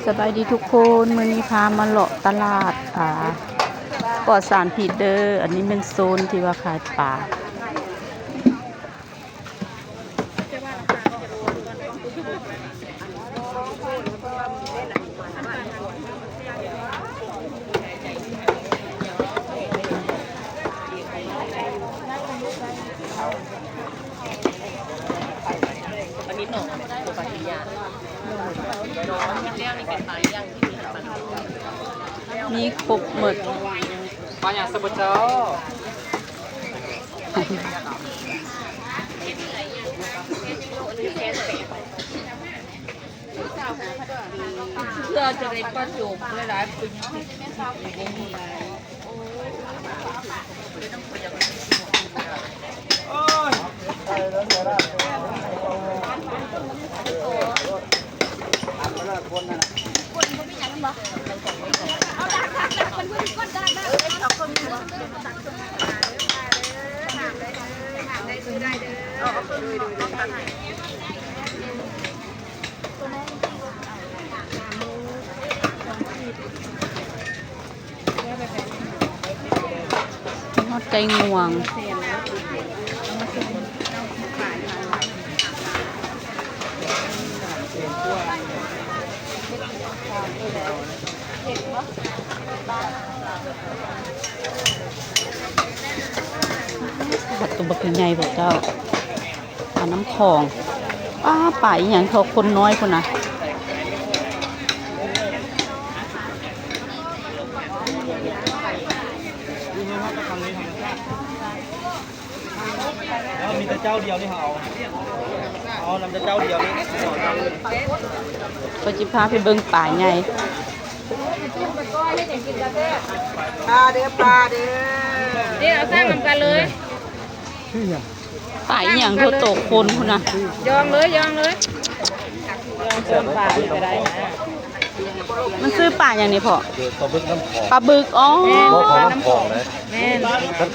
ສະບາຍດີທຸກຄົນ, ມື້ນີ້ພາມາເລາະຕະຫຼາດ ອ່າ ປອດສານພິດເດີ. ອັນນີ້ແມ່ນໂຊນທີ່ວ່າຂາຍປາ. ມີຄົບໝົດ. ປາຫຍັງຊະບໍ່ເຈົ້າ? ເພື່ອຈະໄດ້ປະໂຈກຫຼາຍໆ ປຶງ. ຮອດໄກ່ງວງ. ປາໂຕບັກໃຫຍ່ພຸ້ນເຈົ້າ. ປານ້ຳຂອງ. ປາ ປາອີ່ຫຍັງເທາະຄົນນ້ອຍພຸ້ນນະ. ເອີ ມີແຕ່ເຈົ້າດຽວນີ້ເຮົາເອົາ ເອົານຳແຕ່ເຈົ້າດຽວນີ້. ຂ້ອຍຊິພາໄປເບິ່ງປາໃຫຍ່. ປາເດີ ປາເດີ ເດ້ ເອົາສ້າງນຳກັນເລີຍ. ປາອີ່ຫຍັງໂຕຄົນພຸ້ນນະ. ຢອງເລີຍ ຢອງເລີຍ. ມັນຊື່ປາຫຍັງນີ້ພໍ່? ປາບຶກນ້ຳຂອງ. ປາບຶກ ອໍ ແມ່ນ ບໍ່ຂອງນ້ຳຂອງເດ້. ແມ່ນ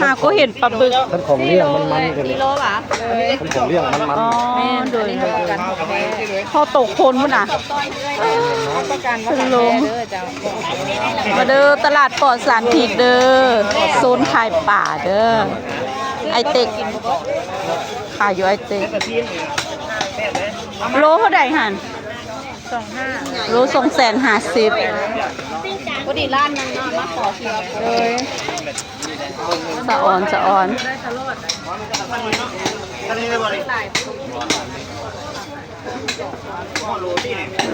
ຫາກໍເຫັນປາບຶກ. ຄັນຂອງລ້ຽງມັນມັນ ກິໂລຫວາ? ເອີຍ ຄັນຂອງລ້ຽງມັນມັນ. ອໍ ແມ່ນ ໂດຍ ອັນນີ້ຮັບປະກັນຂອງແທ້ ພໍໂຕຄົນພຸ້ນນະ. ຮັບປະກັນວ່າຂອງແທ້ເດີເຈົ້າ. ມາເດີ ຕະຫຼາດປອດສານພິດເດີ ໂຊນຂາຍປາເດີ. ໄອເຕັກ ຂາຍຢູ່ໄອເຕັກ. ໂລເທົ່າໃດຫັ້ນ? ສອງຫ້າ ໂລສອງແສນຫ້າສິບ. ພໍດີລ້ານໜຶ່ງເນາະ ມາຂໍເຊື່ອ. ໂດຍ ສະອອນ ສະອອນ.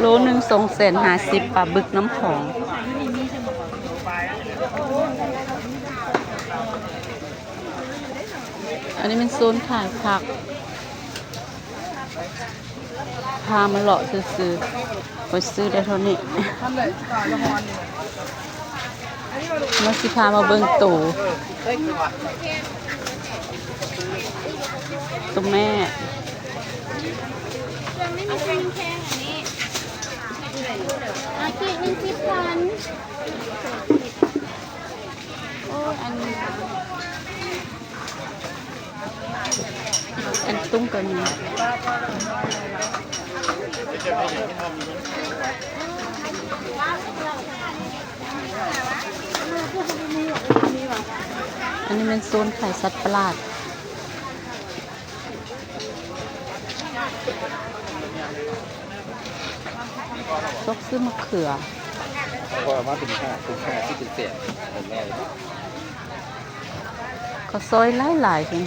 ໂລໜຶ່ງສອງແສນຫ້າສິບ ປາບຶກນ້ຳຂອງ. ອັນນີ້ແມ່ນໂຊນຂາຍຜັກ. ພາມາເລາະຊື່ໆ ຂ້ອຍຊື້ໄດ້ເທົ່ານີ້. ມາ ຊິພາມາເບິ່ງໂຕ ໂຕແມ່. ເຄື່ອງນີ້ມີແຕ່ແພງໆ ອັນນີ້ ອາ ກີບໜຶ່ງສິບພັນ. ໂອ້ຍ ອັນ ອັນຕຸ້ມກໍມີ. ອັນນີ້ແມ່ນໂຊນຂາຍສັດປະຫຼາດ. ຊອກຊື້ໝາກເຂືອ. ເຂົາເອົາມາເປັນຫ້າ ເປັນຫ້າ ຊິເປັນແສນ ເປັນຮ້ອຍ. ເຂົາຊອຍຫຼາຍໆ ເພິ່ນ.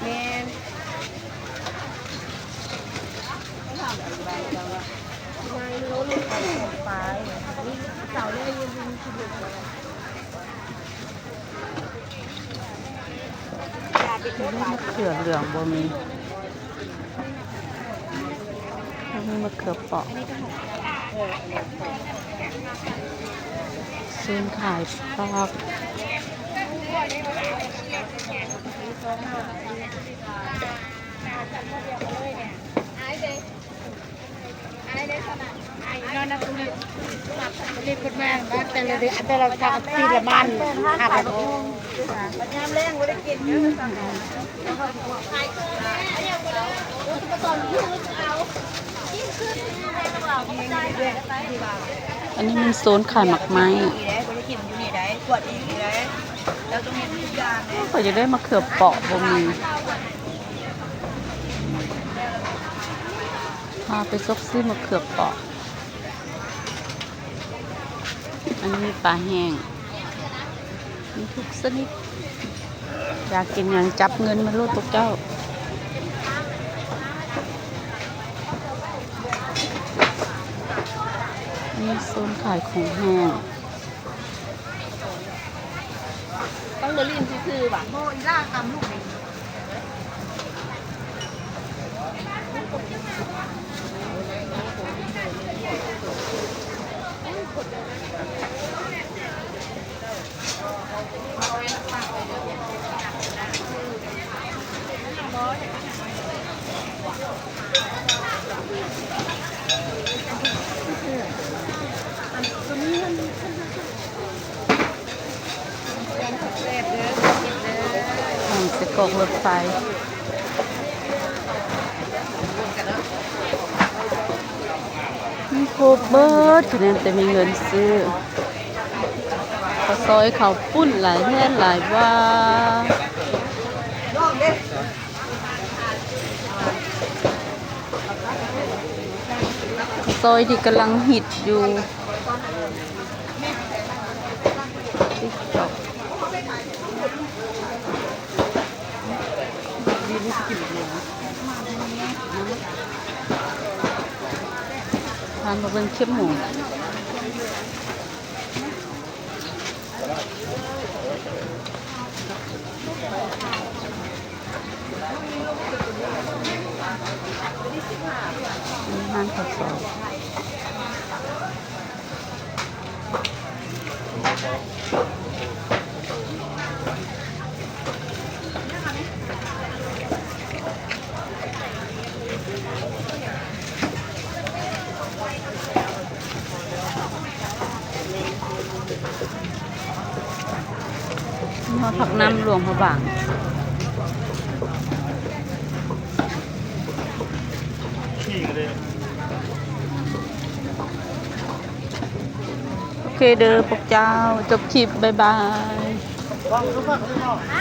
ແມ່ນ. ເຂືອເຫຼືອງບໍ່ມີ, ບໍ່ມີມະເຂືອເປາະ. ສູນຂາຍຜັກ. ນີ້ເພິ່ນມາແຕ່ລະເດືອນ ແຕ່ລະທຳປີລະມານ ຫ້າພັນ. ຍາມແລງບໍ່ໄດ້ກິນເດີ. ອັນນີ້ແມ່ນໂຊນຂາຍໝາກໄມ້. ບໍ່ໄດ້ກິນຢູ່ນີ້ໄດ້ ກວດອີກນີ້ໄດ້ ເຈົ້າຕ້ອງເຮັດທຸກຢ່າງເດ້. ຂ້ອຍຢາກໄດ້ມະເຂືອເປາະ ບໍ່ມີ. ພາໄປຊອກຊື້ມະເຂືອເປາະ. ອັນນີ້ມີປາແຫ້ງ ມີທຸກຊະນິດ. ຢາກກິນຫຍັງຈັບເງິນມາໂລດພວກເຈົ້າ. ນີ້ໂຊນຂາຍຂອງແຫ້ງ. ຕ້ອງເດີຫຼິ້ນຊື່ໆຫວາ? ໂອ້ ອີຫຼ້າກຳລູກນີ້. ແຊບເດີ ກິນເດີ ຫອມໃສ່ກອກລົດໄຟ. ມີຄົບເບິດ ຄະແນນແຕ່ມີເງິນຊື້. ເຂົ້າຊອຍເຂົ້າປຸ້ນຫຼາຍແທ້ຫຼາຍວ່າ. ຊອຍທີ່ກຳລັງຮິດຢູ່ TikTok. ພາມາເບິ່ງແຄບໝູ. ຮ້ານເຂົ້າຊອຍ. ຮອດປາກນ້ຳຫຼວງພະບາງ. ໂອເຄເດີພວກເຈົ້າ ຈົບຄລິບ ບາຍບາຍ.